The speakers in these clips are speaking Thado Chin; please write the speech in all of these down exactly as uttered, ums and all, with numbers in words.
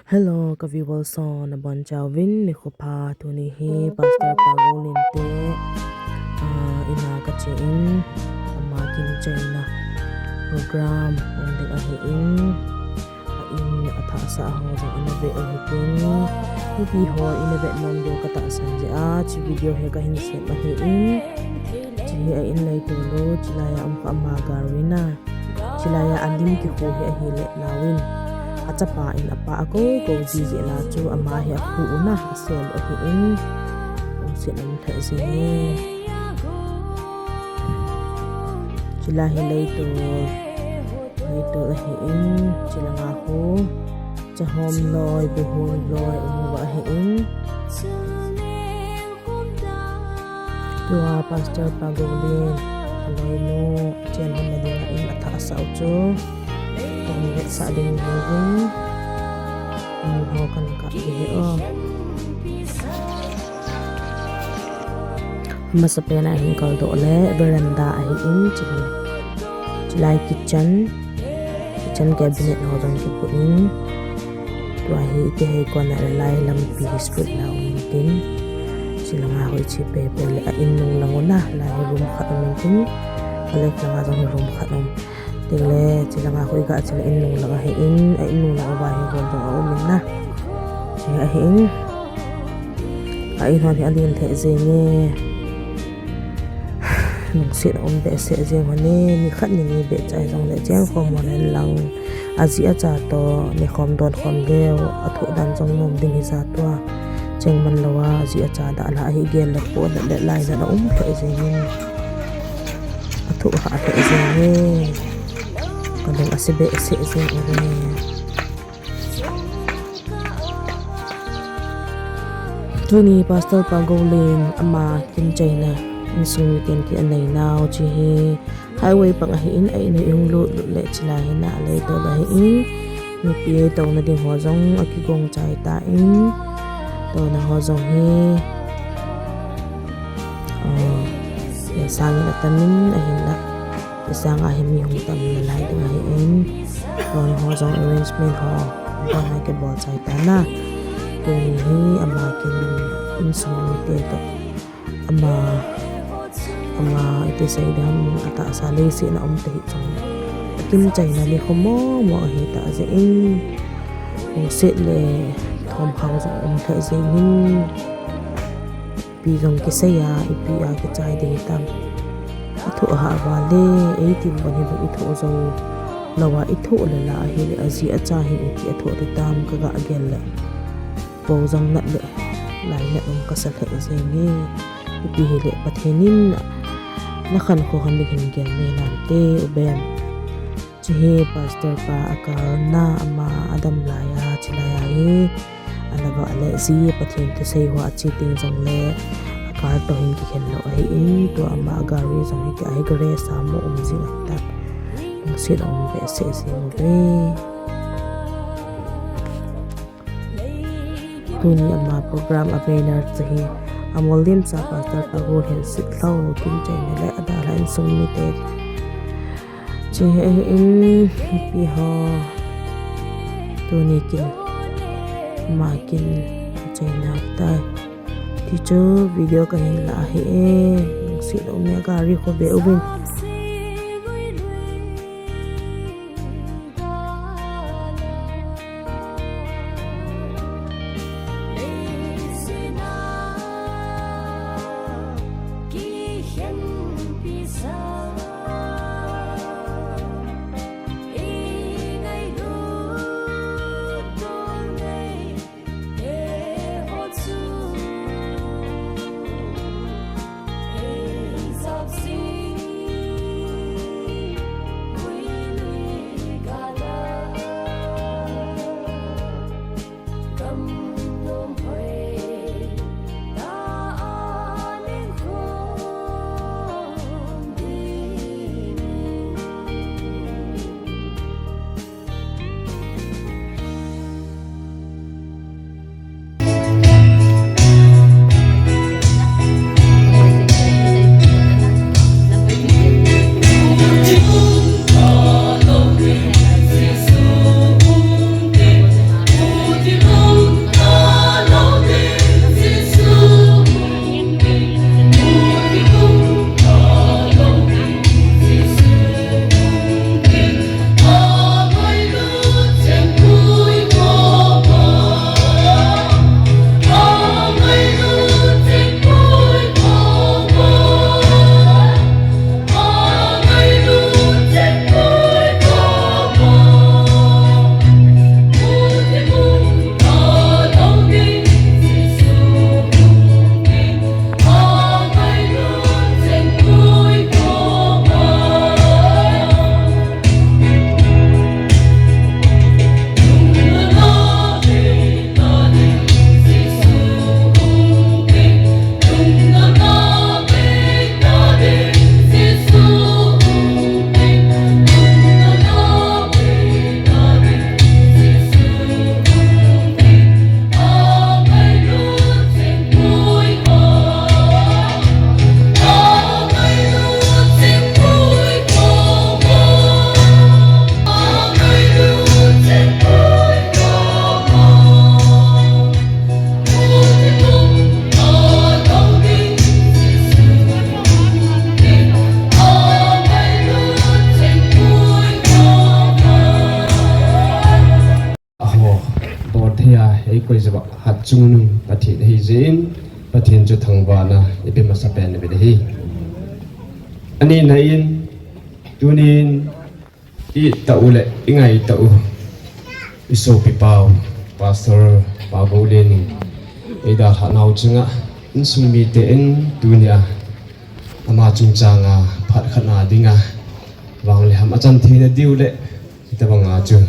Hello, ka viewers ho nabonchauvin nikho pha. Tuni hi Pastor Pa Golin te, ah, in a kache in, ama kin chaina program um ding ahin, a in a thahsa ho jong ana ve u hitin, mipi ho in a vet nom diu katahsan jeh a, hiche video hi kahin sem ahin, hiche hi a in leitol u, chulai a um kha ama gari na. Chulai a alim kikhu hi ahile naovin, achapa in apa akou kou ji jeh a chu ama hi akhu u na asel u ahin, lungset um lheh jenge. Chulai hi leitol, leitol ahin, chulanga khu chahom loi, buhom loi um uva ahin. Tua Pastor Pa Golin, aloinu, chen hon na ding a in a thahsa u chu kahin vetsah ding ahiuvin, in ho kan kap ding ahi o. Amasapen a hin kaldoh le veranda ahin, chule, chulai kitchen, kitchen cabinet ho jong kibut in, tua hi iti hei kona le lai lampi hi straight na um tin, chulanga khu hiche pepe le a in nung lang u na, lai hi room khat um in tin, a left langa jong hi room khat um. Tin le, chulanga khu iga che le in nung lang ahin, a in nung lang uva hi hall jong aum in na. Hiche ahin, a in hon hi alen lheh jenge. Lungset aum behseh jeng hon e, nikhat nini beh chai jongle chengkhom hon hen lang, ajih acha toh nekhom donkhom leu, athoh dan jong nom ding hija tua. Cheng man louva ajih acha dalha ahi gel le pohnat le lainat aum lheh jengin, athoh hah lheh jenge. Kalung ase behseh jeng uve. Tuni Pastor Pa Golin ama kin chaina, insung miten kin anei nau hiche hi highway pang ahin, a in a hung lut lut le chulai hin a leitol ahin, mipi touna ding ho jong akigong chai tan, touna ho jong hi, ah, insang in atam in ahinla, insang a hin mi hung tam nalai ding ahin, touna ho jong arrangement ho, bon a kibol chai tan a, tuni hi ama kin insung mite toh, ama, ama iti sei ding ham, atahsa leiset a um ta hih jongle, akin chaina nikho momo ahi tah jeh in, lungset le thomkham jong um lheh jengin, ipi jong kisei a, ipi a kichai ding hitam. Athoh hah uva le, eighteen bon hi bou ithoh jou louva, ithoh le la ahile ajih acha hin iti athoh ding tam kaga gel le, pou jong nat le lainat um kasa lheh jenge. Ipi hile Pathen in nakhankho khan ding hin gel me nante ubem. Hiche hi Pastor pa a car na, ama adam lai a, chulai a hi ana vah le ji Pathen thusei ho ache teng jongle a car toh hin kikhen lou ahin, tua ama gari jong hitia hi garage a mu um jing ahitan, lungset aum behseh jeng uve. Tuni ama program a banner chu hi, amol dimset Pastor Pa Golin, Sitlhou kin chaina le adalha insung mite. Hiche hi ahin, mipi ho, tuni kin, ama kin chaina tai. Tichu video kahin la ahi e, lungset lou me gari khu ve uvin. Hia, eikoi jeh uva hatchungnung Pathen ahi jeh in, Pathen chu thangvahna ipe masapen uvin ahi. Anina in, tunin, itah u le ingaitah u, isopi pau, Pastor Pau Goulen in eidalhah nau chunga, insung mite in tunia ama chungchanga phat khatna dinga vangle ham achan theina diu le, hitobanga chu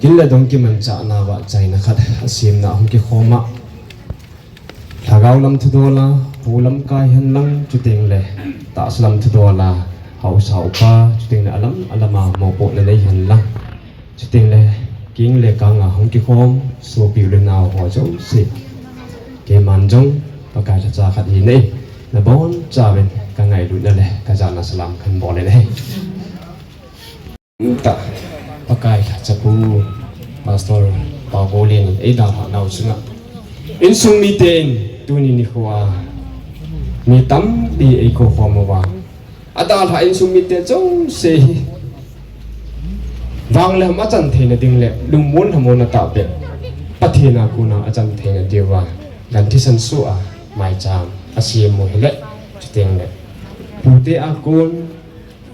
kin le dong kimanchahna vahchoina khat asemna hung kikhoma, lhagao lam thudola, pu lamkai henlang, chuteng le tahsa lam thudola, haosa upa, chuteng le alam alama mopohna nei henlang, chuteng le keng le kanga hung kikhom sopi u le nao ho jouse, keiman jong Pakai lhacha khat hina in, nabonchauvin kangailutna le kajana salam kahin bol in ahi. Tah, Pakai lhachapu Pastor Pau Goulen in eidalhah nau chunga, insung mite in tuni nikhoa mi tampi eikou khom uva, adalhah insung mite jouse hi vangle ham achan theina ding le lungmon lhamonna tahbeh Pathen a kona achan theina diuva, gan thisan soh a maicham asem u hile, chuteng le pute a kon,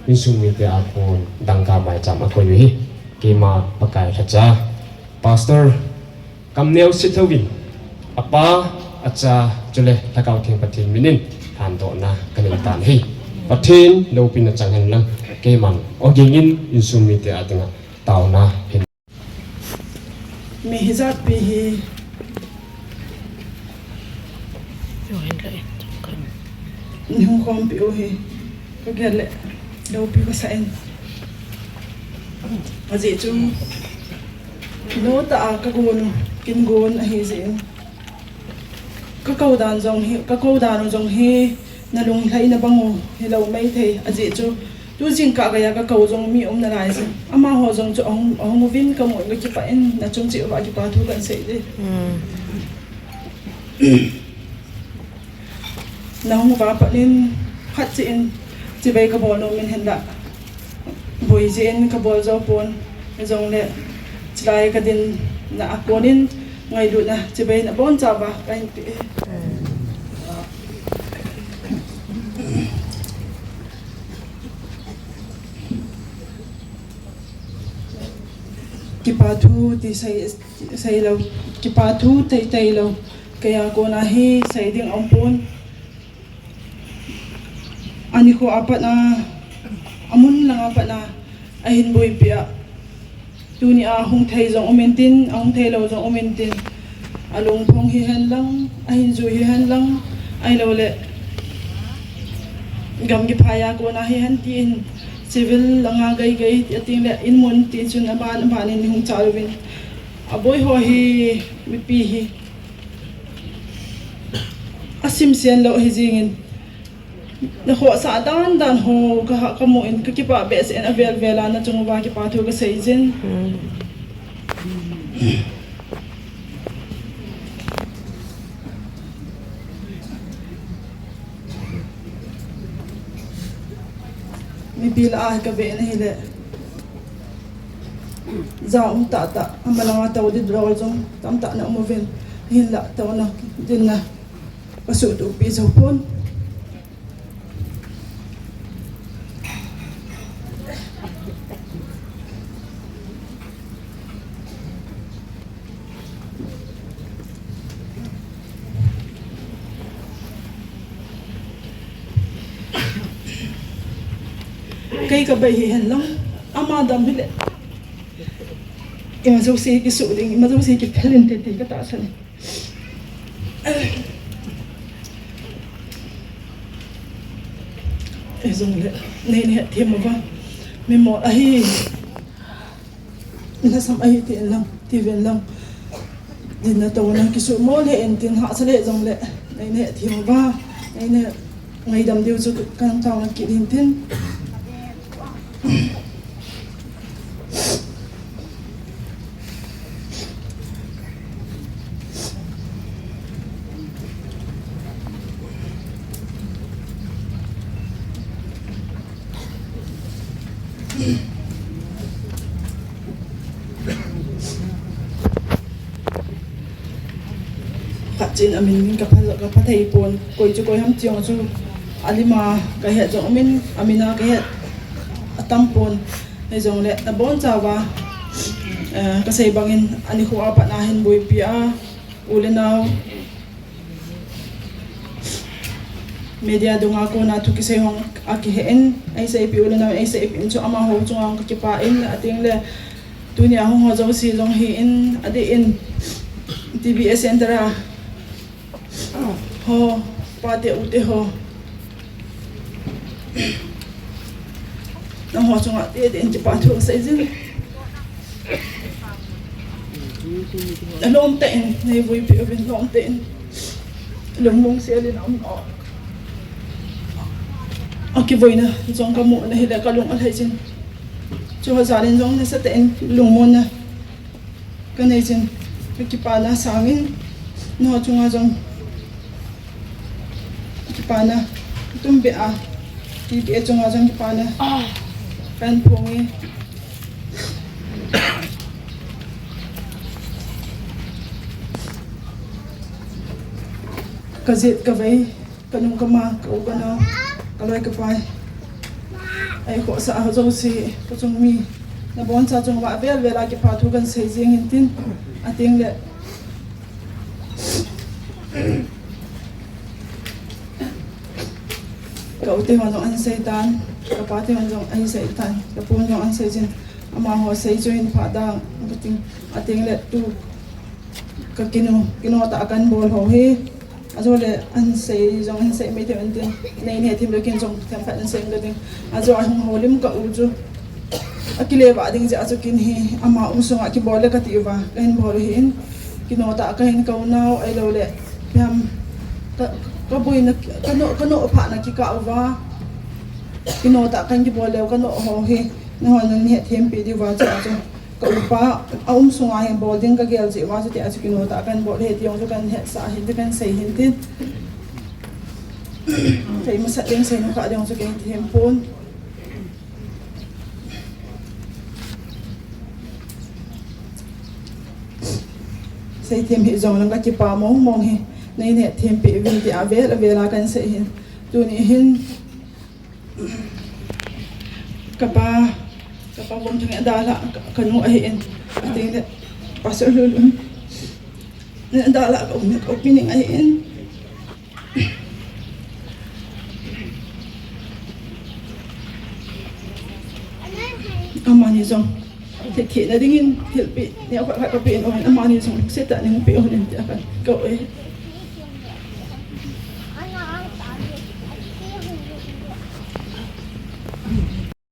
insung mite a kon dangka maicham akoi u hi, keima Pakai lhacha, Pastor Kamneo Sithouvin, apa, acha, chule Lhagao Theng Pathen minin lhandohna kanei tan ahi. Pathen loupina chang henlang, keiman ogingin insung mite a dinga taona hin. Mi hijatpi hi neihung khompeh u hi kagel le loupi kasah in. Ajeh chu, notah a kagon u, kin gon ahi jeh in, kakou dan jong hi, kakou dan u jong hi, nalunglhaina bang u hilou maithei, ajeh chu, tu jingkah geiya kakou jong mi um nalai jin. Amaho jong chu ahung, ahung uvin kamu in kakipah in, nachung cheh uva kipa thu kahin sei ding. Nahung uva pat in, khat cheh in, chibai kabol nom in hinlah, boi jeh in kabol jou pon, hijongle, chulai kadinna a konin, ngailutna, chibai nabonchauva kahin peh e. Kipa thu ti sei, seilou, kipa thu teitei lou, keia kona hi sei ding aumpon. Anikho a pat a, amun langa pat a, ahin boipi a, tunia hung thei jong um intin, ahung theilou jong um intin, alungphong hihen lang, ahin jui hihen lang, ahiloule gam kiphai a kona hihen tin, civil langa geigei ti atengle, inmun tichun aban abanin hung chal uvin, aboi ho hi, mipi hi asimsen lou hijingin, nakhohsah dandan ho kaha kamu in kakipah behseh in avel vel a nachung uva kipa thu kasei jin. Mipi lah a hi kave in ahile, ja um tahtah, amalanga tou ding dol jong tamtah na um uvin, hinlah touna dinna kasuhtohpi jou pon. Kei kabai hihen lang, ama dam hile, ima jouse kisuh ding, ima jouse kiphel inte ti katahsan e. Hijongle, neina hetthem uva, mimol ahi, lhasam ahi tin lang, tiven lang, dinna touna kisuhmol hih in tin, hahsa lheh jongle, neina hetthem uva, neina ngaidam diu chu kahin taona kit in tin. Chin amin min ka pha, ka pha thei pon, koi chu koi ham chiang chu alima ka het jong min, amina ka het atam pon. Hei jong le, na bon chawa, eh, ka sei bangin ani khu a pat na hin buipi a, u le nau, media dunga kona thu kisei hong a kihe in, ei seipi u le nau, ei seipi in chu amaho chunga ka kipa in, a ting le, tunia hung ho jouse jong hi in, a di in, T B S Center a, ho, pate ute ho. Nangho chunga tete in kipa thu sei jin. Alom te in, nei vui pi uvin lom te in. Lungmong sel in um o. A kivuina jong ka mu na hile ka lung alhai jin. Chu ho jal in jong nasa te in lungmon na. Ka nei jin, ka kipana sangin, nangho chunga jong kipana, tum be a, T B A chunga jong kipana, kan phong e. Ka jet ka vei, ka nung ka ma, ka u ka nao, ka loi ka pai. Ei khohsah ho jouse, ka chung mi, na boncha chung uva vel vel a kipa thu kan sei jing in tin, a ting le. Ka u te hon jong an sei tan, ka pa te hon jong an sei tan, ka pun jong an sei jin, amaho sei chu hin pha dang, ka ting, a ting le tu. Ka kinu, kinu ta kan bol ho hi. Ajo le an sei jong an sei mai te an tin. Nei ne thim le kin jong them phat an sei ka ding. Ajo a hung ho lim ka u chu. A kile va ding je ajo kin hi ama um sunga kibol le ka ti va. Ka hin bol hi in. Kinu ta ka hin ka u nao ai lo le. Piam ka, ka bui na ka no, ka no pha na ki ka u va. Kinu ta kan kibol le ka no ho hi. Na ho nan he them pi di va chu ajo. Ka upa, a um sunga hin bol ding ka gel jeh uva chu tia chu kinu ta kan bol he ti jong chu kan hetsah hin ti kan sei hin tin. Kei masat ding sei nung kha ding chu kei ti hem pon. Sei them hi jong lang ka kipa mong mong hi. Nei ne them pi vin ti a vel a vel a kan sei hin. Tuni hin Ka pa, ka pa Vomthang in a dalha, ka, ka nu ahi in. A ting le, Pastor Lulun. In a dalha, ka um, ka um pi ning ahi in. Amani jong. Thil thina dingin, thil pi, ni a khat khat ka pi in, amani jong, se ta ning pi in, ti a kan, ka e.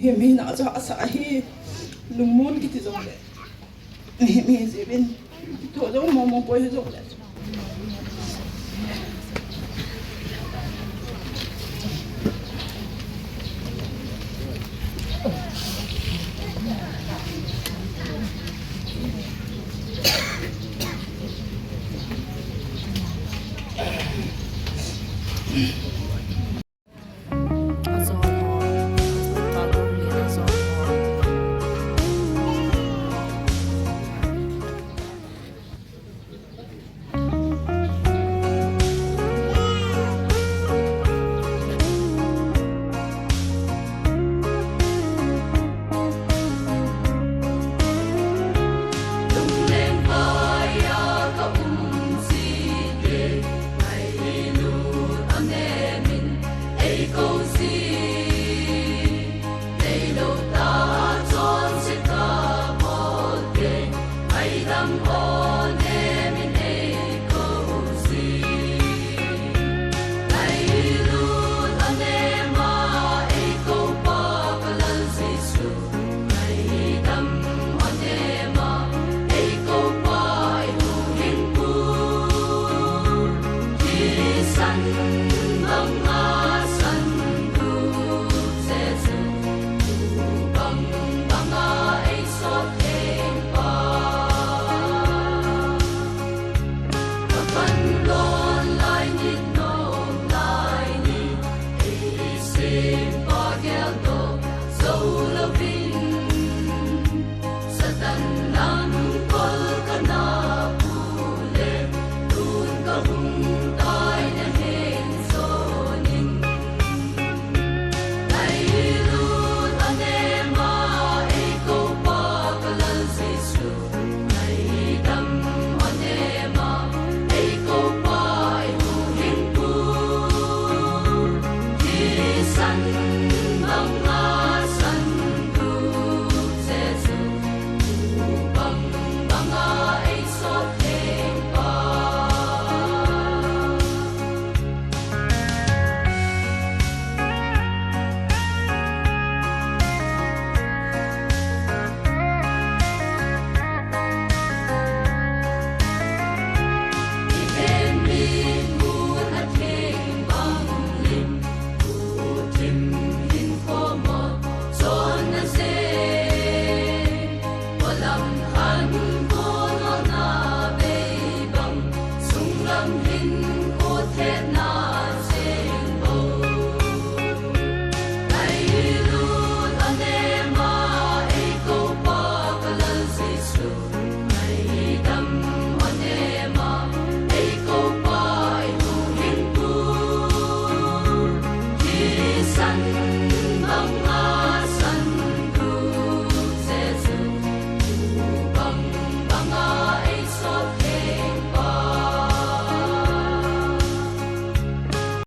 Him hi na chu asa hi lungmon kiti jong le. Him hi jibin. Tho jong mo mo poi jong le.